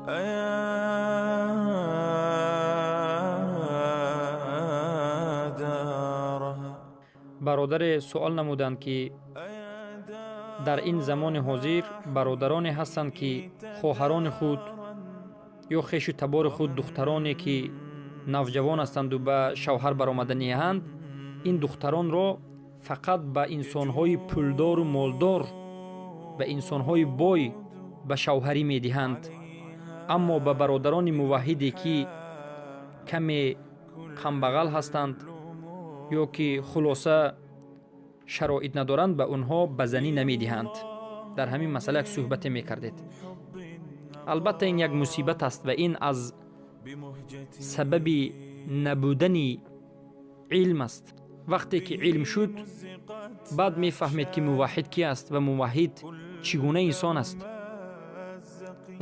أيا دارها. Бародаре суол намуданд, ки дар ин замони ҳозир бародароне ҳастанд, ки хоҳарони худ ё хешу табори худ, духтароне ки навҷавон ҳастанду ба шавҳар баромаданиҳанд, ин духтаронро фақат ба инсонҳои пулдору молдор, ба инсонҳои бой ба шавҳарӣ медиҳанд, аммо ба бародарони муваҳҳиде, ки каме камбағал ҳастанд ё ки хулоса шароит надоранд, ба онҳо ба занӣ намедиҳанд. Дар ҳамин масъала як суҳбате мекардед. Албатта, ин як мусибат аст ва ин аз сабаби набудани илм аст. Вақте ки илм шуд, баъд мефаҳмед, ки муваҳҳид ки аст ва муваҳҳид чӣ гуна инсон аст.